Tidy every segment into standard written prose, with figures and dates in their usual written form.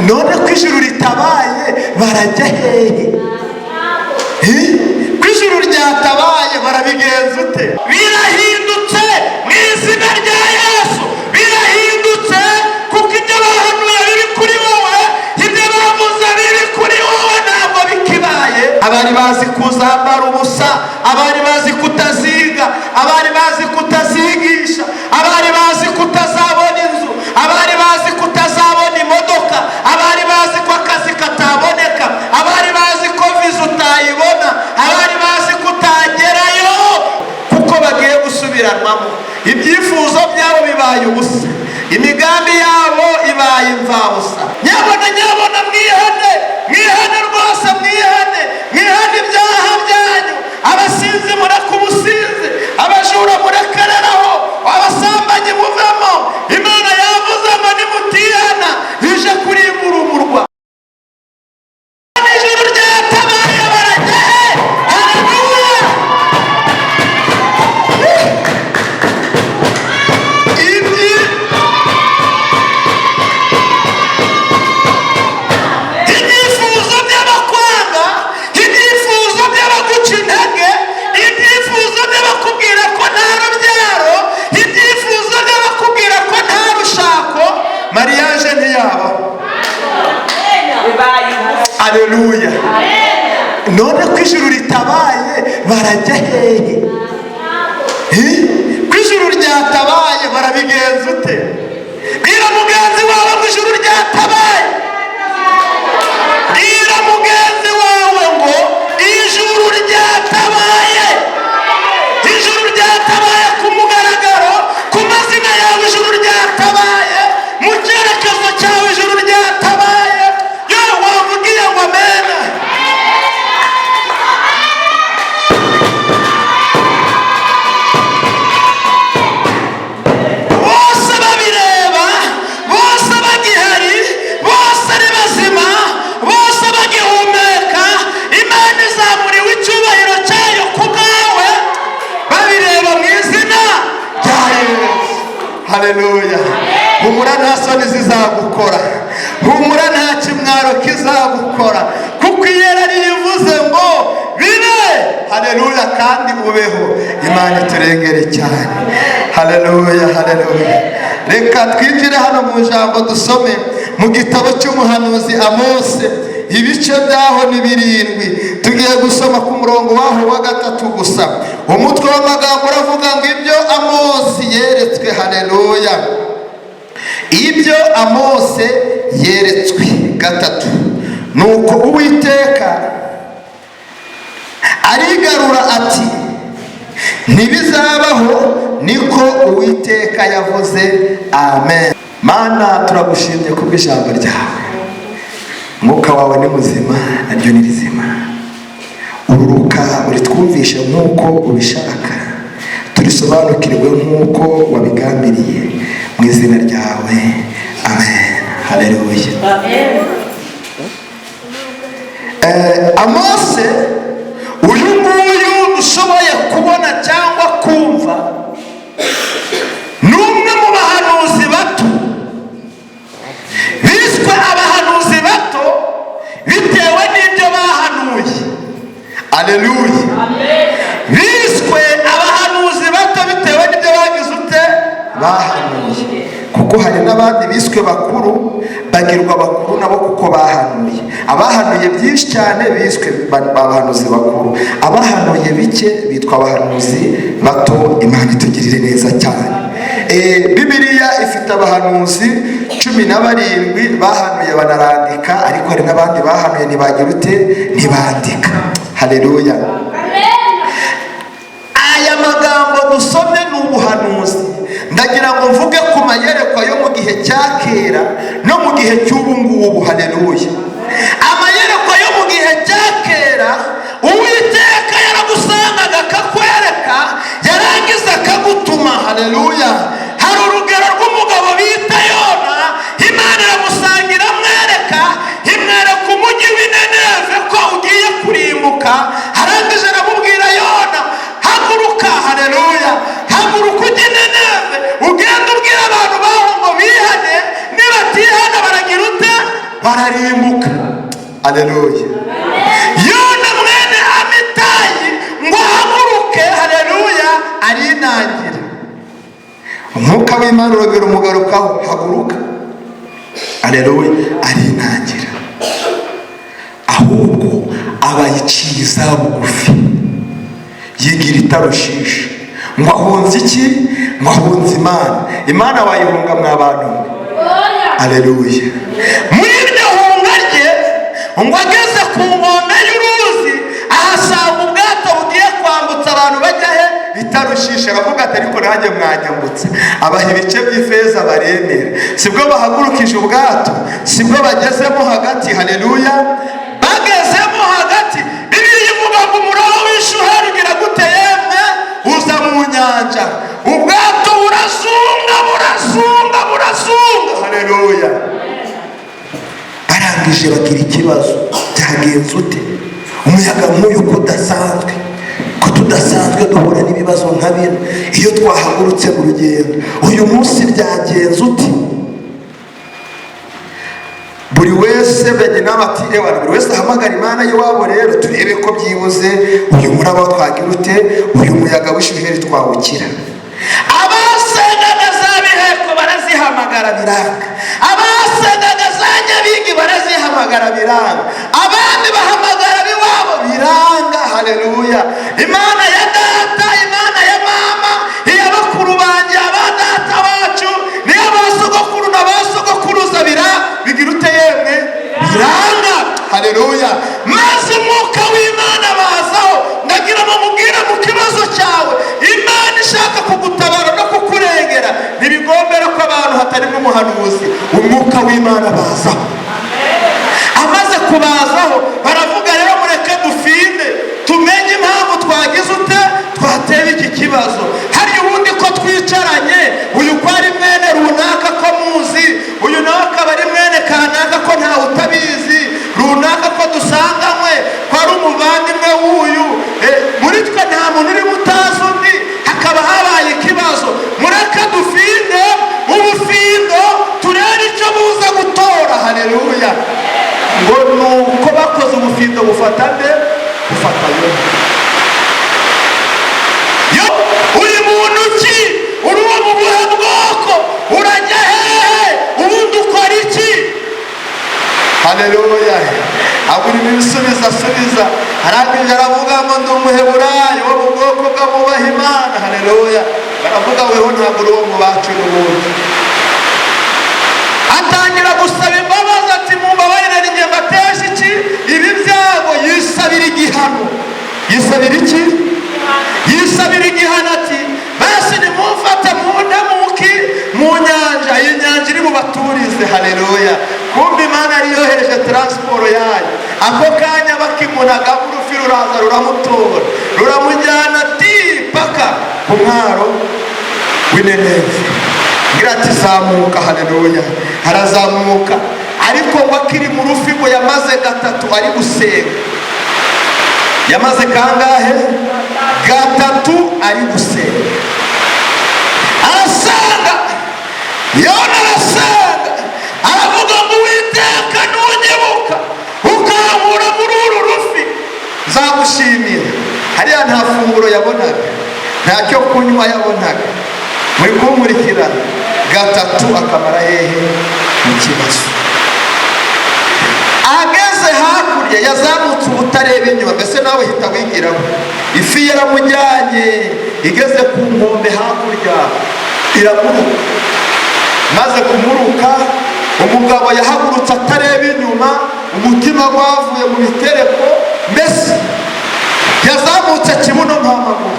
None ko ijuru ritabaye, barajya hehe? Ko ijuru ryatabaye, barabigenza ute? Birahindutse mu izina rya Yesu, birahindutse, kuko ibyo bahanuye biri kuri wowe, ibyo bavuze biri kuri wowe, ntabwo bikibaye. Abari bazi kuzambara ubusa, abari bazi kutaziga, abari bazi kutazigisha, abari bazi kutazabona inzu, abari bazi kutazabona imodoka, abari bazi ko akazi kataboneka, abari bazi ko viza utayibona, abari bazi ko utagerayo, kuko bagiye gusubiranwamo. Ibyifuzo byabo bibaye ubusa, imigambi yabo ibaye imfabusa. Nyabona, nyabona, mwihane, mwihane rwose, mwihane, mwihane ibyaha byanyu. Abasinzi mureke ubusinzi, abajura murekereraho, abasambanyi muvemo. Imana yavuze ngo nimutihana ije kurimbura umurwa. Ijuru ryatabaye, barajya he? Haleluya! Ibyifuzo by'abakwanga, ibyifuzo by'abaguca intege, ibyifuzo by'abakubwira ko nta rubyaro, ibyifuzo by'abakubwira ko nta rushako, mariage ntiyaba. Bibaye ubusa. Aleluya! None ko ijuru ritabaye, barajya hehe? Ko ijuru ryatabaye, barabigenza ute? Bwira mugenzi wawe ngo ijuru ryatabaye. Bwira mugenzi wawe ngo ijuru ryatabaye. Ijuru ryatabaye ku mugaragaro, ku mazina yawe ijuru ryatabaye, mu cyerekezo cyawe ijuru ryatabaye. Yo wavugiye ngo amena. Bose babireba, bose bagihari, bose ari bazima, bose bagihumeka, Imana izamuriwe icyubahiro cyayo ku bwawe, babireba mu izina rya Yesu. Haleluya! Humura, nta soni zizagukora. Humura, nta kimwaro kizagukora, kuko iyera rivuze ngo bibe. Haleluya! Kandi ubeho. Imana iturengere cyane. Haleluya, haleluya! Reka twinjire hano mu ijambo, dusome mu gitabo cy'umuhanuzi Amose, ibice byaho ni 7. Tugiye gusoma ku murongo waho wa 3 gusa. Umutwe w'amagambo uravuga ngo ibyo Amosi yeretswe. Haleluya! Ibyo Amose yeretswe, 3. Nuko Uwiteka arigarura ati: "Ntibizabaho, niko Uwiteka yavuze." Amen. Mana, turagushimye kubw'ijambo ryawe. Umwuka wawe ni muzima, naryo ni rizima. Ururuka uritwumvishe nk'uko ubishaka, turisobanukirwe nk'uko wabigambiriye, mu izina ryawe, amen. Haleluya! Amose uyu nguyu ushoboye kubona cyangwa kumva ni umwe mu bahanuzi bato biswe abahanuzi bato bitewe n'ibyo bahanuye. Aleluya! Biswe abahanuzi bato bitewe n'ibyo bagize ute? Bahanuye. Kuko hari n'abandi biswe bakuru, bagirwa bakuru nabo kuko bahanuye. Abahanuye byinshi cyane biswe abahanuzi bakuru, abahanuye bike bitwa abahanuzi bato. Imana itugirire neza cyane. Bibiliya ifite abahanuzi 17 bahanuye banarandika, ariko hari n'abandi bahanuye ntibagira ute? Ntibandika. Haleluya! Aya magambo dusomye ni ubuhanuzi. Ndagira ngo mvuge ku mayerekwa yo mu gihe cya kera no mu gihe cy'ubu ngubu. Haleluya! Amayerekwa yo mu gihe cya kera, Uwiteka yaragusangaga akakwereka, yarangiza akagutuma. Haleluya! Hari urugero rw'umugabo bita Yona. Imana iramusanga, iramwereka, imwereka umujyi w'i Nineve ko ugiye kurimbuka. Arangije aramubwira: "Yona, haguruka." Haleluya! "Haguruka ujye i Nineve, ugende ubwira abantu baho ngo bihane. Nibatihana baragira ute?" Bararimbuka. Aleluya. Yona mwene Amitayi ngo ahaguruke, haleluya, arinangira. Umwuka w'Imana urongera umugarukaho: "Haguruka." Aleluya. Arinangira, ahubwo aba yiciye bugufi, yigira i Tarushishi. Ngo ahunze iki? Ngo ahunze Imana. Imana wayihunga mwa bantu mwe? Aleluya. Muri iryo hunga rye, ngo ageze ku nkombe y'uruzi, ahasanga ubwato bugiye kwambutsa abantu bajya he? I Tarushishi. Aravuga ati: "Ariko nanjye mwanyambutse." Abaha ibice by'ifeza, baremera. Sibwo bahagurukije ubwato, sibwo bagezemo hagati. Haleluya. Bagezemo hagati, Bibiliya ivuga ngo umuroho w'ishuheri ugira gute yemwe? Uza mu nyanja. Ubwato burazunga, burazunga, burazunga. Haleluya. Barangije bagira ikibazo: byagenze ute? Umuyaga nk'uyu ko udasanzwe, ko tudasanzwe duhura n'ibibazo nka bino iyo twahagurutse mu rugendo, uyu munsi byagenze ute? Buri wese bajya inama ati: "Ewa, buri wese ahamagara Imana y'iwabo rero, turebe ko byibuze uyu muraba twagira ute, uyu muyaga w'ishuheri twawukira." Abasengaga za biheko barazihamagara, biranga. Abasengaga za nyabingi barazihamagara, biranga. Abandi bahamagara b'iwabo, biranga. Haleluya. Imana ya data, Imana ya mama, iya bakuru banjye, aba data wacu, niyo ba sogokuru na ba sogokuruza, bira bigira ute yemwe? Biranga. Haleluya. Maze umwuka w'Imana bazaho. Ndagira ngo mubwire: mu kibazo cyawe, Imana ishaka kugutabara no kukurengera, ntibigombera ko abantu hatarimo umuhanuzi. Umwuka w'Imana bazaho. Amaze kubazaho, baravuga: "Rero mureke dufinde, tumenye impamvu twagize ute, twatewe iki kibazo. Hari ubundi ko twicaranye, uyu ko ari mwene runaka ko muzi, uyu nawe akaba ari mwene kanaka ko ntawe utabizi, runaka ko dusanganywe ko ari umuvandimwe w'uyu, muri twe nta muntu urimo utazi undi, hakaba habaye ikibazo. Mureke dufinde ubufindo, turebe icyo buza gutora." Haleluya. Ngo nuko bakoze ubufindo, bufata nde? Bufata Yona. Yo, uri muntu ki? Uri uwo mu buhe bwoko? Urajya hehe? Ubundi ukora iki? Haleluya. Abura ibisubizo asubiza. Arangije aravuga ngo: "Ndi Umuheburayo wo mu bwoko bw'abubaha Imana." Haleluya. Baravuga: "Weho ntabwo uri uwo mu bacu n'ubundi." Atangira gusaba imbabazi ati: "Mumbabarire, ni njye mbateje iki, ibi byago." Yisabira igihano. Yisabira iki? Yisabira igihano ati: "Basi nimumfate mundamuki mu nyanja, iyi nyanja iri bubaturize." Haleluya. Kumva Imana yari yohereje transport yayo. Ako kanya bakimunagamo, urufi ruraza ruramutora, ruramujyana ti paka ku mwaro w'i Nineve. Ngira ati: "Zamuka." Haleluya. Arazamuka, ariko ngo akiri mu rufi, ngo yamaze gatatu ari gusenga. Yamaze kangahe? Gatatu ari gusenga. Arasenga, Yona arasenga, aravuga ngo: "Uwiteka, nunyibuka ukankura muri uru rufi, nzagushimira." Hariya nta funguro yabonaga, nta cyo kunywa yabonaga. Muri kunkurikira? Gatatu akamara hehe? Mu kibazo. Ageze hakurya, yazamutse ubutareba inyuma. Mbese nawe hita wigiraho. Ifi yaramujyanye, igeze ku nkombe hakurya iramuruka. Maze kumuruka, umugabo yahagurutse atareba inyuma, umutima wavuye mu bitereko. Mbese yazamutse kibuno mpamaguru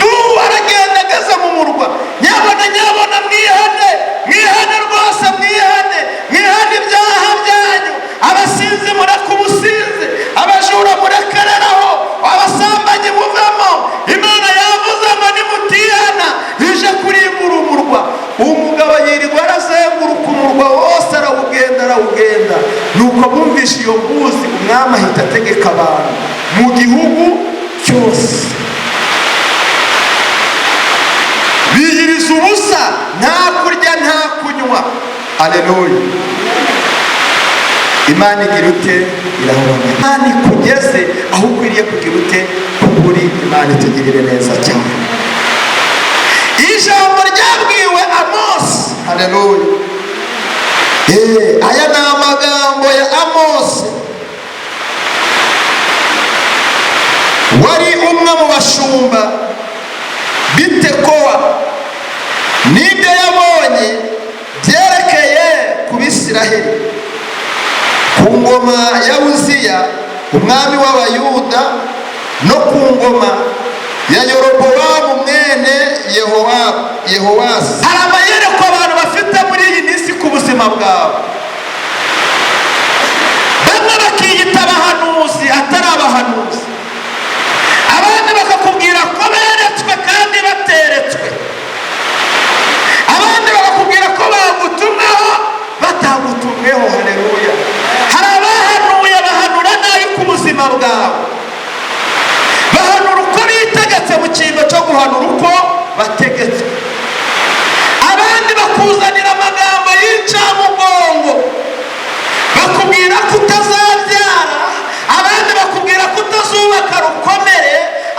du, aragenda. Ageze mu murwa: "Nyabona, nyabona, mwihane, mwihane rwose, mwihane, mwihane ibyaha byanyu. Abasinzi mureke ubusinzi, abajura murekereraho, abasambanyi muvemo. Imana yavuze ngo nimutihana ije kurimbura umurwa." Uwo mugabo yirirwa arazenguruka umurwa wose, arawugenda, arawugenda. Nuko bumvishe iyo mbuzi, umwami ahita ategeka abantu mu gihugu cyose, biyiriza ubusa, nta kurya, nta kunywa. Aleluya. Imana igira ute? Irabona. Imana ikugeze aho ukwiriye kugira ute? Kuri Imana itugirire neza cyane. Ijambo ryabwiwe Amosi, haleluya. Aya ni amagambo ya Amosi, wari umwe mu bashumba b'Itekowa, n'ibyo yabonye byerekeye ku Bisiraheli ku ngoma ya Uziya umwami w'Abayuda, no ku ngoma ya Yerobowamu mwene Yehowasi. Hari amayerekwa abantu bafite muri iyi minsi ku buzima bwawe, bamwe bakiyita abahanuzi atari abahanuzi, abandi bakakubwira ko beretswe kandi bateretswe, abandi bakakubwira ko bagutumweho batagutumweho. Haleluya. Hari abahanuye bahanura nabi ku buzima bwawe, bahanura uko bitegetse mu cyimbo cyo guhanura uko bategetswe. Abandi bakuzanira amagambo y'incamugongo, bakubwira ko utazabyara, abandi bakubwira ko utazubaka rukomere,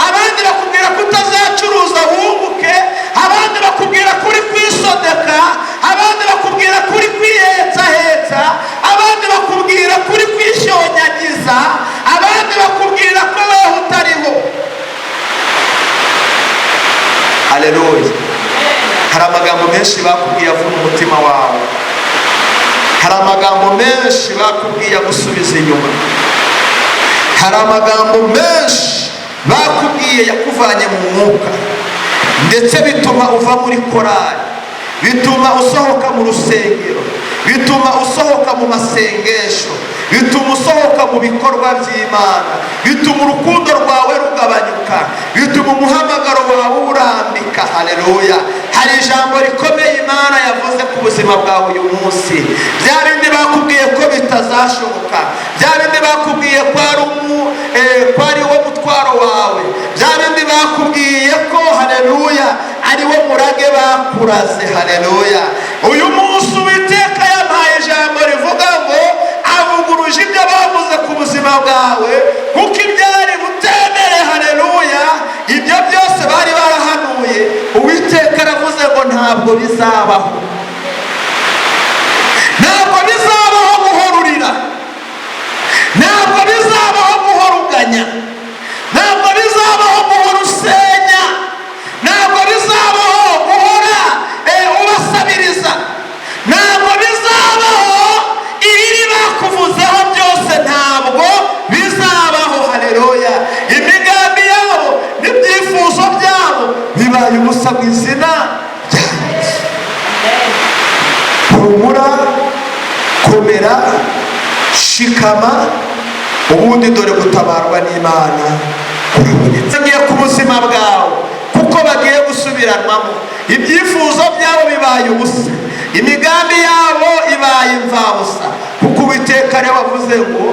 abandi bakubwira ko utazacuruza wunguke, abandi bakubwira ko uri kwisodeka, abandi bakubwira ko uri kwihetsahetsa, abandi bakubwira ko uri kwishonyagiza, abandi bakubwira ko weho utariho. Haleluya. Hari amagambo menshi bakubwiye avuna umutima wawe, hari amagambo menshi bakubwiye agusubiza inyuma, hari amagambo menshi bakubwiye yakuvanye mu mwuka, ndetse bituma uva muri korali, bituma usohoka mu rusengero, bituma usohoka mu masengesho, bituma usohoka mu bikorwa by'Imana, bituma urukundo rwawe rugabanyuka, bituma umuhamagaro wawe urambika. Haleluya. Hari ijambo rikomeye Imana yavuze ku buzima bwawe uyu munsi. Bya bindi bakubwiye ko bitazashoboka, bya bindi bakubwiye ko ari wo mutwaro wawe, bya bindi bakubwiye ko, haleluya, ari wo murage bakuraze. Haleluya. Uyu munsi Uwiteka yampaye ijambo rivuga ngo avuguruje ibyo bavuze ku buzima bwawe, kuko ibyari butemere, haleluya, ibyo byose bari barahanuye, Uwiteka aravuze ngo ntabwo bizabaho. Ntabwo bizabaho guhorurira, ntabwo bizabaho guhoruganya, ntabwo bizabaho guhora usenya, ntabwo bizabaho guhora ubasabiriza, ntabwo bizabaho. Ibibi bakuvuzeho byose ntabwo bizabaho. Haleluya. Imigambi yabo n'ibyifuzo byabo bibaye ubusa mu izina rya Yesu. Humura, komera, shikama, ubundi dore gutabarwa n'Imana kurabonetse. Bagiye ku buzima bwawe, kuko bagiye gusubiranwamo. Ibyifuzo byabo bibaye ubusa, imigambi yabo ibaye imvabusa, kuko Uwiteka ariwe wavuze ngo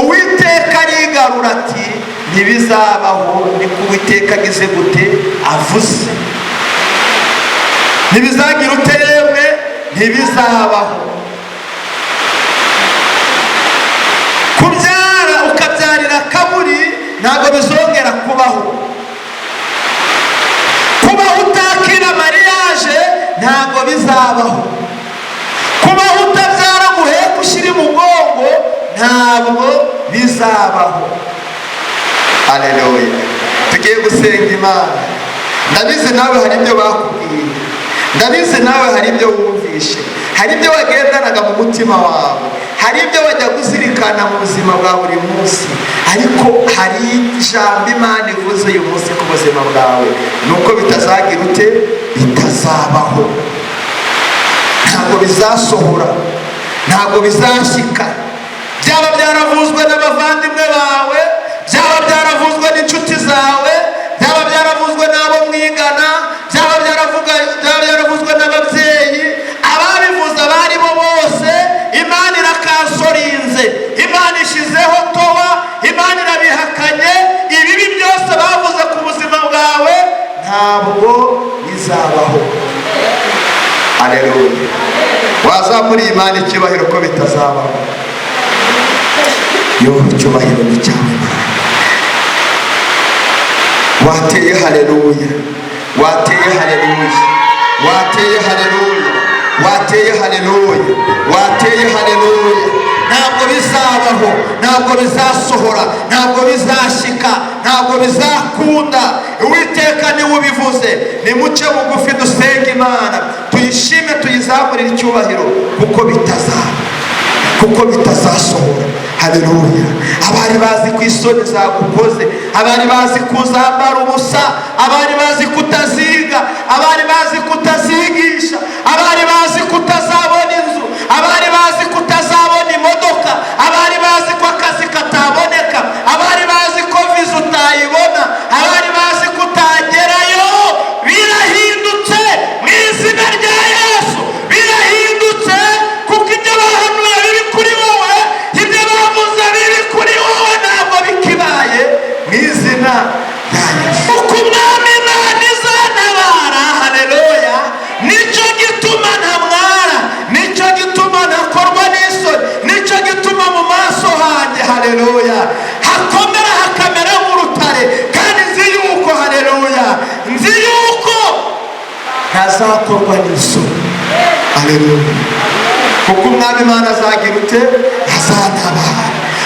Uwiteka arigarura ati ntibizabaho. Niko Uwiteka agize gute? Avuze. Ntibizagira ute yemwe? Ntibizabaho. Kubyara ukabyarira kaburi ntabwo bizongera kubaho. Kubaho utakira mariage ntabwo bizabaho. Kubaho utabyara ngo uheke ushyire umugongo ntabwo bizabaho. Haleluya. Tugiye gusenga Imana. Ndabizi nawe hari ibyo bakubwiye, ndabizi nawe hari ibyo wumvishe, hari ibyo wagendanaga mu mutima wawe, hari ibyo wajya kuzirikana mu buzima bwa buri munsi, ariko hari ijambo Imana ivuze uyu munsi ku buzima bwawe, ni uko bitazagira ute? Bitazabaho. Ntabwo bizasohora, ntabwo bizashyika. Byaba byaravuzwe n'abavandimwe bawe, byaba byaravuzwe n'inshuti zawe, byaba byaravuzwe n'abo mwigana, byaba byaravuzwe n'ababyeyi, ababivuze abaribo bose, Imana irakansorinze, Imana ishyizeho towa, Imana irabihakanye. Ibibi byose bavuze ku buzima bwawe ntabwo bizabaho. Haleluya. Wazamuriye Imana icyubahiro ko bitazabaho. Yo, icyubahiro ni cyawe Mana. Wateye haleluya, wateye haleluya, wateye haleluya, wateye haleluya, wateye haleluya. Ntabwo bizabaho, ntabwo bizasohora, ntabwo bizashyika, ntabwo bizakunda. Uwiteka niwe ubivuze. Nimuce bugufi, dusenge Imana, tuyishime, tuyizamurire icyubahiro, kuko bitazaba, kuko bitazasohora. Haleluya. Abari bazi ko isoni zagukoze, abari bazi kuzambara ubusa, abari bazi kutaziga, abari bazi kutazigisha, abari bazi kutazabona inzu, abari bazi kutazabona imodoka, abari bazi ko akazi kataboneka, abari bazi ko viza utayibona, abari bazi ko utagerayo, birahindutse mu izina rya Yesu. Birahindutse, kuko ibyo bahanuye biri kuri wowe, ibyo bavuze biri kuri wowe, ntabwo bikibaye mu izina rya Yesu. Kuko Umwami Imana izantabara, haleluya, nicyo gituma ntamwara, nicyo gituma ntakorwa n'isoni, nicyo gituma mu maso hanjye, haleluya, hakomera hakamera nk'urutare. Kandi nzi yuko, haleluya, nzi yuko ntazakorwa n'isoni. Haleluya. Kuko Umwami Imana azagira ute? Azantabara.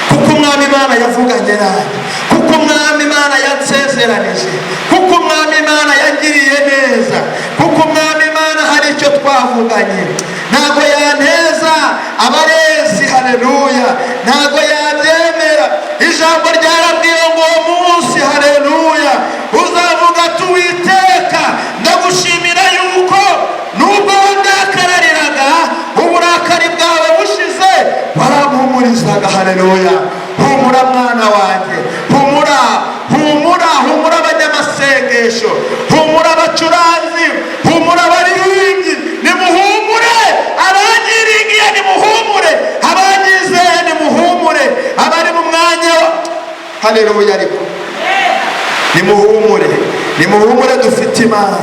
Kuko Umwami Imana yavuganye nanjye, kuko Umwami Imana yansezeranije, kuko Umwami Imana yangiriye neza, kuko Umwami Imana hari icyo twavuganye, ntabwo yanteza abarezi. Haleluya. Ntabwo yabyemera. Ijambo ryarabwiye ngo uwo munsi, haleluya, uzavuga ati: "Uwiteka, ndagushimira yuko nubwo wandakarariraga, uburakari bwawe bushize warampumurizaga." Haleluya. Humura mwana wanjye, humura, humura, humura abanyamasengesho, humura abacuranzi, humura abaririmbyi, nimuhumure. Abanyiringiye nimuhumure, abanyizeye nimuhumure, abari mu mwanya, haleluya, ariko nimuhumure, nimuhumure. Dufite Imana,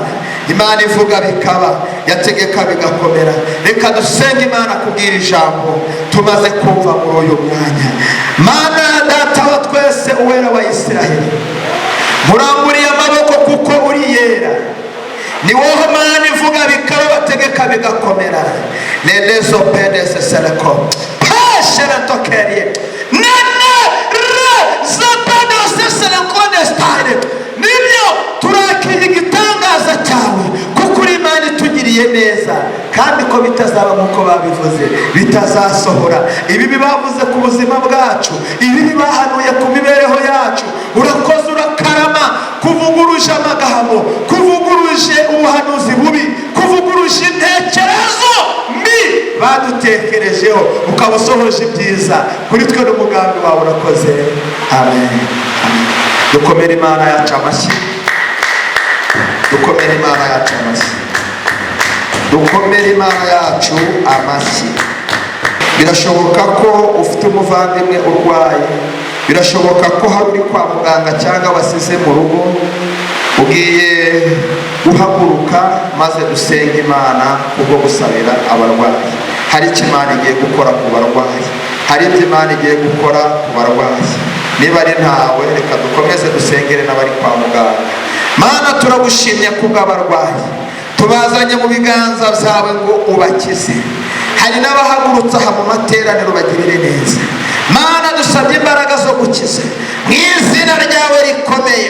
Imana ivuga bikaba, yategeka bigakomera. Reka dusenge Imana kubwira ijambo tumaze kumva muri uyu mwanya. Mana Data wa twese, Uwera wa Isiraheli, muramburiye amaboko kuko uri yera. Ni wowe Mana ivuga bikaba, bategeka bigakomera. Lelezo pedese seleko pesheretokerie nene re zapedose selekodestare. Nibyo, turakira igitangaza cyawe, kuko uri Imana itugiriye neza, kandi ko bitazaba nk'uko babivuze, bitazasohora. Ibibi bavuze ku buzima bwacu, ibibi bahanuye ku mibereho yacu, urakoze, urakarama kuvuguruje amagambo, kuvuguruje ubuhanuzi bubi, kuvuguruje intekerezo mbi badutekerejeho, ukaba usohoje ibyiza kuri twe n'umugambi wawe. Urakoze. Amen, amen. Dukomere Imana yacu amashyi, dukomere Imana yacu amashyi, dukomere Imana yacu amashyi. Birashoboka ko ufite umuvandimwe urwaye, birashoboka ko hari uri kwa muganga cyangwa wasize mu rugo. Ugiye guhaguruka maze dusenge Imana kubwo gusabira abarwayi. Hari icyo Imana igiye gukora ku barwayi, hari ibyo Imana igiye gukora ku barwayi. Niba ari ntawe, reka dukomeze dusengere n'abari kwa muganga. Mana, turagushimye kubw'abarwayi, tubazanye mu biganza byawe ngo ubakize. Hari n'abahagurutse aha mu materaniro, bagirire neza. Mana, dusabye imbaraga zo gukiza mu izina ryawe rikomeye.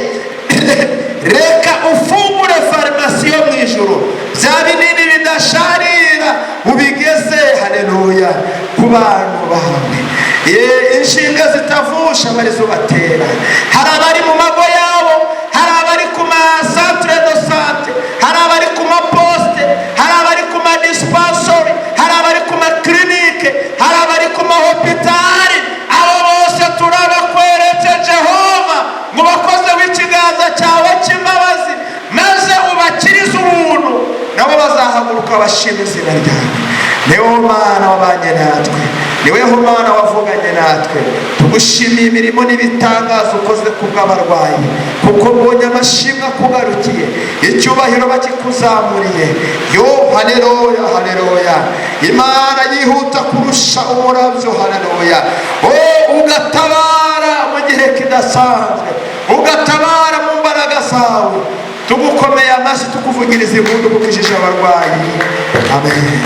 Reka ufungure farumasi yo mu ijuru, bya binini bidasharira ubigeze, haleluya, ku bantu bawe. Inshinga zitavusha barizo batera. Hari abari mu mago yabo, hari abari ku ma centre de santé, hari abari ku maposite, hari abari ku ma dispensary, hari abari ku makirinike, hari abari ku mahopitali. Abo bose turabakweretse, Jehova, ngo bakoze w'ikiganza cyawe cy'imbabazi, maze ubakirize ubuntu, nabo bazahaguruka bashima izina ryawe. Niwe Mana wabanye natwe, niwe Mana wavuganye natwe. Tugushimiye imirimo n'ibitangaza ukoze ku bw'abarwayi, kuko mbonye amashimwe akugarukiye, icyubahiro bakikuzamuriye. Yo, haleluya, haleluya. Imana yihuta kurusha umurabyo, haleluya. O ugatabara. Gihe kidasanzwe, ugatabara mu mbaraga zawe. Tugukomeye amashyi, tukuvugiriza impundu kuko ukijije abarwayi. Amen.